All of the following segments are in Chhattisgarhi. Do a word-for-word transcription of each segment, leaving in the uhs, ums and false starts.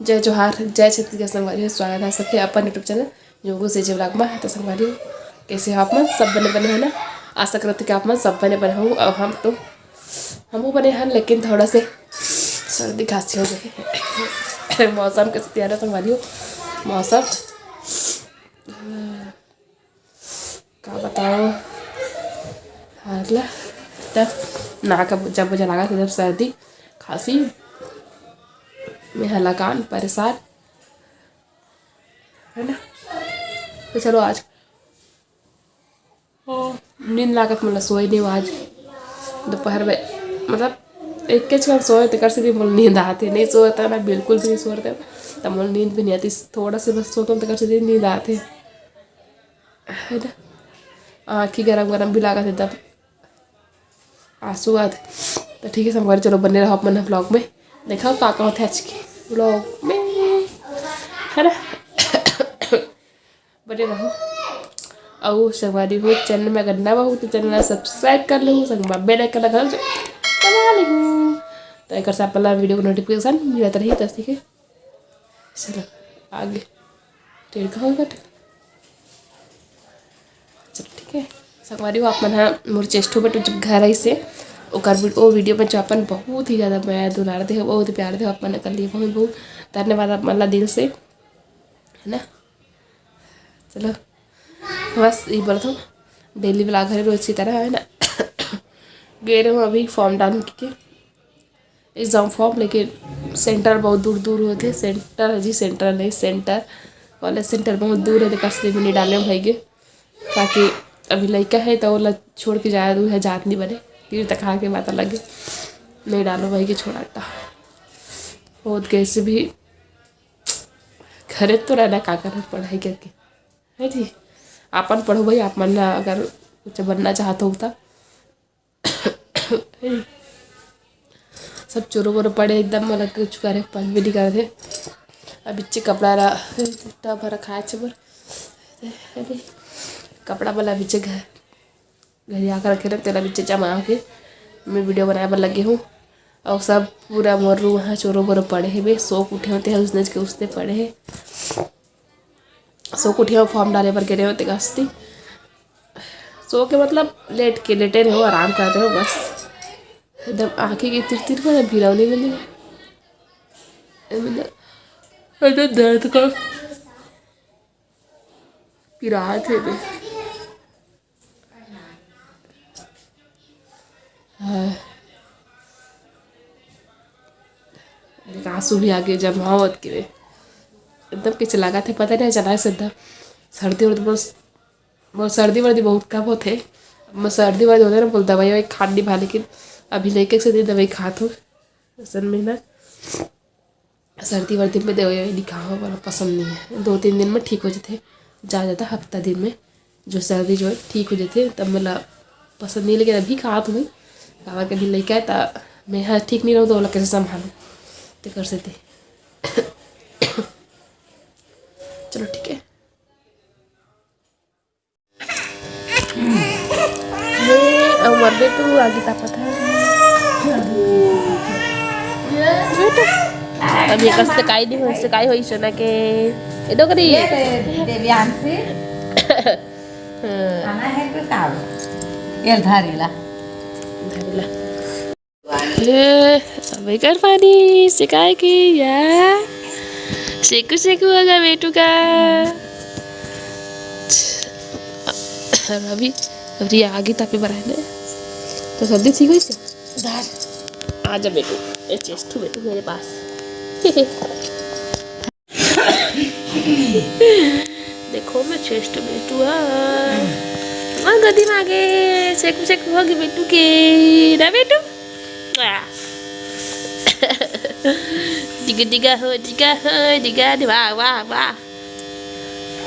जय जोहार, जय छत्तीसगढ़ संगवारी हो, स्वागत है सबके अपन YouTube चैनल जोगू से जे ब्लॉग में। तो संगवारी हो, कैसे हो आप मन? सब बने बने हो ना? आशा करत कि आप मन सब बने बने हो। और हम तो, हमहू बने हन, लेकिन थोड़ा से सर्दी खांसी हो गई। मौसम कैसे तैयार है संगवारी हो? मौसम का बताओ, हाल ला तब नाक जब जब लागत हे, तब सर्दी खांसी में हलाकान परेशान, है ना? तो चलो आज, ओ, नींद लागत, मतलब सोए नहीं आज दोपहर में, मतलब एक के छन सोए, तेकर से भी मोला नींद आते, नहीं सोए था ना, बिल्कुल भी नहीं सोए था, तब मोला नींद भी नहीं आती, थोड़ा से बस सोता हूँ, तेकर से भी नींद आते, है ना? आँखी गरम गरम भी लागत है, तब आंसू आत। तो ठीक है संगवारी, चलो बने रहो आप मन ब्लॉग में, देखो का का होते आज के ब्लॉग में, है ना? बने रहो। अउ संगवारी हो, चैनल में अगर नवा हो तो चैनल ला सब्सक्राइब कर लो, संग में बेल आइकन ला घलो दबा लेहू, तो एकर से आप ला वीडियो के नोटिफिकेशन मिलत रही। तो ठीक है, चलो आगे टेढ़ का होगा। चलो ठीक है संगवारी हो, आप मन हा मोर चेस्टू बेटू जब घर आई से ओकर वी-, ओ वीडियो में जो अपन बहुत ही ज़्यादा मया दुलार दे, बहुत ही प्यार दे, आप मन कर लिए बहुत बहुत धन्यवाद आप मन ला दिल से, है ना? चलो बस ये बोलत हूँ, डेली ब्लॉग हरे रोज की तरह, है ना? गे रहे हूँ अभी फॉर्म डालने के एग्जाम फॉर्म, लेकिन सेंटर बहुत दूर दूर होते, सेंटर जी सेंटर नहीं, सेंटर कॉलेज सेंटर बहुत दूर है, तो कस भी नहीं डाले भाई के, ताकि अभी लड़का है तो ओला छोड़ के जाए दूर है, जात नहीं बने, तीर तक आके बात लगे, नहीं डालो भाई के छोड़ा था। बहुत कैसे भी घरे तो रहना का करना पढ़ाई करके, है जी? आपन पढ़ो भाई, आप मन ला अगर कुछ बनना चाहत हो तो। सब चोरो बोरो पड़े एकदम, मतलब कुछ करे पन भी नहीं करते। अब इच्चे कपड़ा रा टब रखाए छे बर, अभी कपड़ा वाला पीछे घर घर आकर रखे ना, तेला पीछे जमा के मैं वीडियो बनाए बर लगे हूँ। और सब पूरा मोर रूम हा चोरो बोरो पड़े हे बे, सो के उठे होते हैं, उसने के उसने पड़े हे। सो के उठे हो, फॉर्म डाले बर गे रहे होते गस्ती। सो के मतलब लेट के लेटे रहो, आराम करते रहो बस। एकदम आँखें के तिर तिर कर भिरौने बने। ए मतलब, एकदम दर्द कर पिरात हे बे। हाँ। देख, आंसू भी आगे जमा होत के बे। एकदम किच लागत हे, पता नहीं अचानक से एकदम सर्दी वर्दी बहुत, बहुत सर्दी वर्दी बहुत कम होत हे। अब मैं सर्दी वर्दी होते ना बोल दवाई ववाई खान नहीं भा, लेकिन अभी लेके से दवाई खात हूँ। असल में ना सर्दी वर्दी में दवाई ववाई नहीं खाओ, वाला पसंद नहीं है। दो तीन दिन में ठीक हो जाते, ज़्यादा ज़्यादा हफ्ता दिन में जो सर्दी जो है ठीक हो जाते, तब मोला पसंद नहीं। लेकिन अभी खात हूँ मैं, काबर के अभी लइका है, त मैं ह ठीक नहीं रहूँ तो ओला कैसे संभालूँ, ते कर से ते। चलो ठीक है। ये अउ मोर बेटू आगे तापत है। बेटू, अब ये कस सेकाई नहीं हो, सेकाई होई सोना के। ए डोकरी। ये दे-, देव्यांशी। हाँ। खाना है तो खाओ। ये धारीला। धारीला। ए, अब एकर पानी सेकाय के या। सेकू सेकू होगा बेटू का। रवि, रवि आगे तापे बर आए ना। तो सर्दी ठीक होई से? आ जा बेटू, ए चेस्टू बेटू मेरे पास। देखो मैं चेस्ट बेटू आ। हाँ, गदी मागे, चेक चेक होगी बेटू के। ना बेटू? आ। डिगा डिगा हो, डिगा हो, डिगा, वाह, वाह, वाह।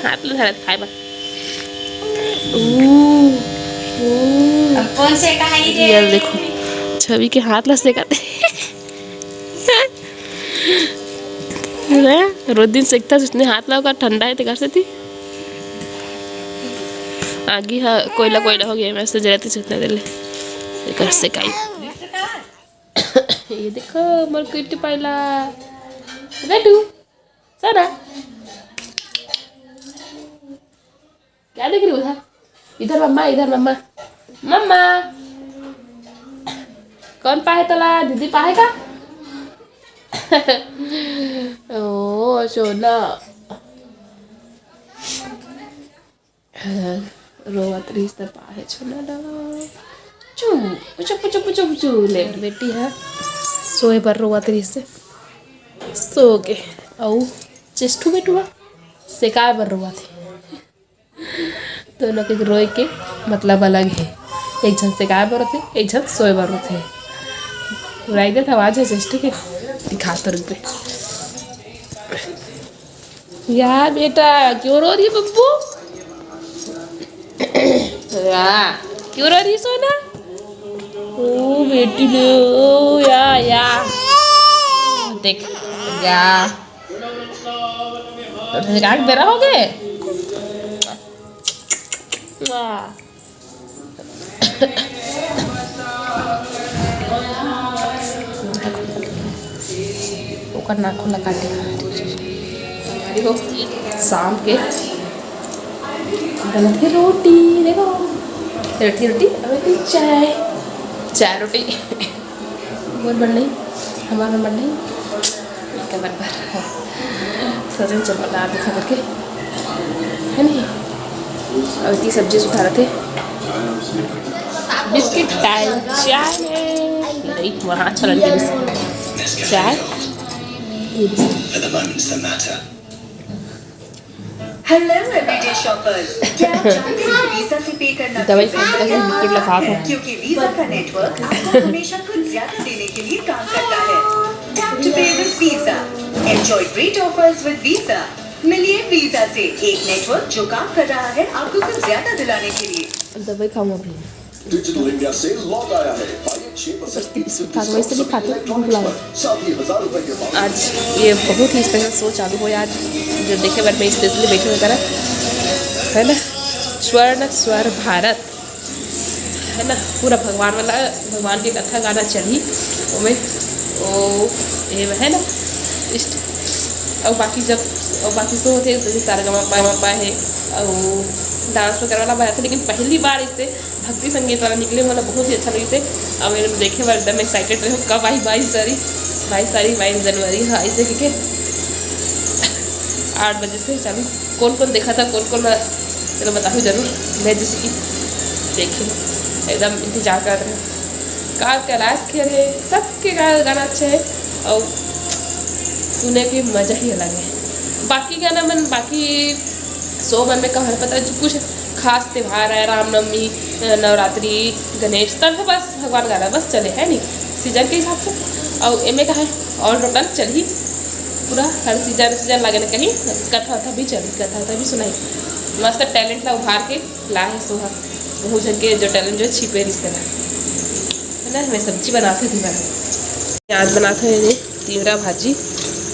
हाथ ला धरत खाए बर। ऊ, ऊ। अब कौन से कहाई रे? ये देखो, छवि के हाथ ला सेकत। रोज दिन सेकता, उसने हाथ ला ओकर ठंडा है, ते कर से थी। आगी हा, कोयला, कोयला हो गया, मैं से जरा ती सुतना दे ले। ते कर से काई। ये देखो, मोर कुट्टी पाइला। बेटू। तो ना, क्या देख रही हो उधर? इधर मम्मा, इधर मम्मा। मम्मा, कौन पाहे तोला? दीदी पाहे का? ओ सोना। रोवत रहिस त पाहे छोना ला। चू, पुचू, पुचू, पुचू, पुचू। ले बेटी ह सोए बर रोवत रहिस हे। सो गे। अउ चेष्टू बेटुआ सेकाए बर रोवत हे। दोनों के रोए के मतलब अलग हे। एक झन सेकाए बर होथे, एक झन सोए बर होथे। सुनाई देत आवाज हे चेष्टू के? दिखा तो रुक दे। या बेटा, क्यों रो रही है बब्बू? या, क्यों रो रही है सोना? ओ बेटी लो, ओ या, या। देख, या। तो गांठ बेरा हो गए। वाह। ओकर नाखून ला काटे। देखो, शाम के बनत हे रोटी, देखो, रोटी, रोटी, अउ एक चाय, चाय रोटी। मोर बर नहीं, हमार बर नहीं। के बराबर सोचन चल बता दे खबर के, है नहीं? अउ इतनी सब्जी सुखा रहे थे। बिस्किट टाइम चाय में। नहीं, वहाँ अच्छा लगता है बिस्किट। चाय, ये बिस्किट। Hello everyday shoppers, क्या आप जानते हैं वीजा से पे करना दवाई कितना खाते हैं, महंगा बिस्किट लगा है? क्योंकि वीजा का नेटवर्क आपको हमेशा कुछ ज्यादा देने के लिए काम करता है। Tap to pay with Visa। Enjoy great offers with Visa। मिलिए वीजा से, एक नेटवर्क जो काम कर रहा है आपको कुछ ज्यादा दिलाने के लिए। दवाई खाऊं अभी। Digital India sale लौट आया है। पाइए छह percent की खाते वैसे भी खाते हैं, भूख लगा। साथ ही हजार रुपए के voucher। आज ये बहुत ही स्पेशल शो चालू हो आज, जो देखे बर मैं स्पेशली बैठे हुए करा, है ना? स्वर्ण स्वर भारत, है ना? पूरा भगवान वाला, भगवान के कथा गाना चली ओमे। ओ ये है ना, इस और बाकी जब, और बाकी शो होते हैं, जैसे सारेगामापा है, और डांस वगैरह वाला बनाते, लेकिन पहली बार इससे भक्ति संगीत वाला निकले, मतलब बहुत ही अच्छा लगिस हे। अब मैं देखे बर एकदम एक्साइटेड रहे, कब आई बाईस तारीख, बाईस तारीख, बाईस जनवरी, हाँ, ऐसे करके आठ बजे से चालू। कौन कौन देखा था, कौन कौन, चलो बताओ जरूर। मैं जैसे कि देखे एकदम इंतजार कर रहे, का कैलाश खेर है, सबके गा-, गाना अच्छा है और सुने के मजा ही अलग है। बाकी गाना मन, बाकी शो मन में कहर पता जो कुछ खास त्योहार है, रामनवमी, नवरात्रि, गणेश, तब है बस भगवान गाना बस चले, है नहीं? सीजन के हिसाब से। और एमे का है, ऑल टोटल चलही पूरा हर सीजन, सीजन लागे ना कहीं, कथा वथा भी चली, कथा वथा भी सुनाई। मस्त टैलेंट ला उभार के ला है सोहा। बहुत झन के जो टैलेंट जो छिपे रिश्ते ला, है ना? मैं सब्जी बनाते थी मैं। आज बनाते हैं ये तीवरा भाजी,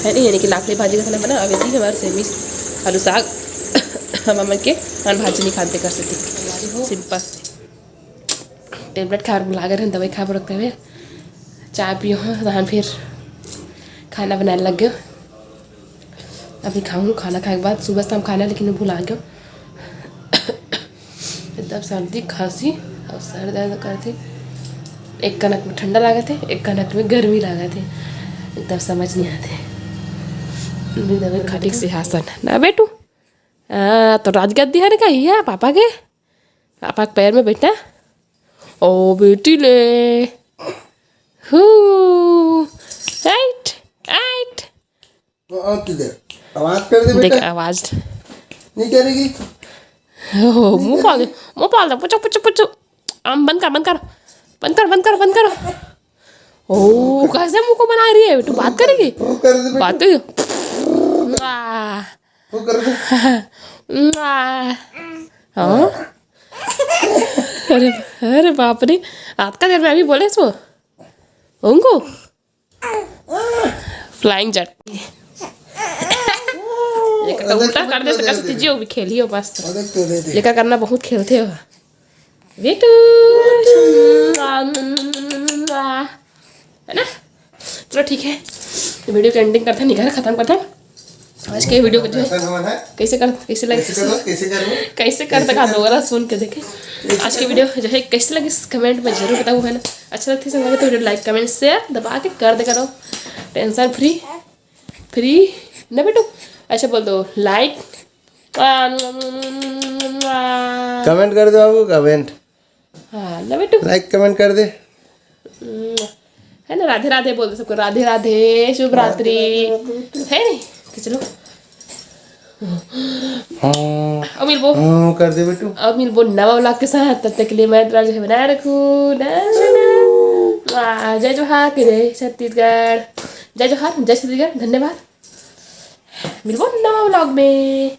है नहीं, यानी कि लाखड़ी भाजी का खाना बना। अब ये हमारे सेमी आलू साग हम मन के खान भाजी नहीं खाते कर सकते, सिंपल। टेबलेट खाए बर बुला गए रहे, दवाई खाए बर रखते हुए चाय पियो हो, तहन फिर खाना बनाए लग गयो। अभी खाऊँ खाना खाए के बाद, सुबह शाम खाना लेकिन भुला गयो। एकदम सर्दी खांसी और सर दर्द करते, एक कनक में ठंडा लागत है, एक कनक में गर्मी लागत है, एकदम समझ नहीं आते। एकदम खटिक सिंहासन ना बेटू, आ, तो राजगद्दी हरे का ही है पापा के, पापा के पैर में बैठना। ओ बेटी ले, हू, राइट, राइट। और किधर? आवाज कर दे देख बेटा। आवाज। नहीं करेगी। ओ, मुंह पाल दे, मुंह पाल दे, पुचो, पुचो, पुचो। आम बंद कर, बंद कर, बंद कर, बंद कर, बंद कर। ओ, कैसे मुंह को बना रही है बेटू? बात करेगी? वो कर दे बेटा। बात करेगी? वाह। वो कर दे। वाह। हाँ? अरे, अरे बाप रे, आज का दिन में अभी बोले सो उनको फ्लाइंग जेट। ये तो उल्टा कर दे, तो कर दे, जो भी खेलियो मस्त। अरे तो दे दे। लेका करना बहुत खेलते हो बेटू, है ना? चलो ठीक है, तो वीडियो के एंडिंग करते हैं, निकाल खत्म करते हैं। आज के वीडियो को जो है, ऐसा हमारा है। कैसे कर कैसे लगे कैसे करो, कैसे करो? कैसे कर दिखा दो, सुन के देखे। आज के वीडियो जो है कैसे लगे, कमेंट में जरूर बताओ, है ना? अच्छा लगता है संगवारी तो वीडियो लाइक, कमेंट, शेयर दबा के कर दे करो, टेंशन फ्री, फ्री ना बेटू। अच्छा बोल दो, लाइक। कमेंट कर दो बाबू, कमेंट। हाँ ना बेटू, लाइक कमेंट कर दे। है ना? राधे राधे बोल दो सबको, राधे राधे, शुभ रात्रि, है नहीं? तो चलो, हाँ, अब मिलबो, हाँ, कर दे बेटू। अब मिलबो नवा व्लॉग के साथ। तब तक के लिए मैं तुम्हारा जो है बनाए रखूँ ना, ना, ना। वाह, जय जोहार के, जय छत्तीसगढ़, जय जोहार, जय छत्तीसगढ़, धन्यवाद। मिलबो नवा व्लॉग में।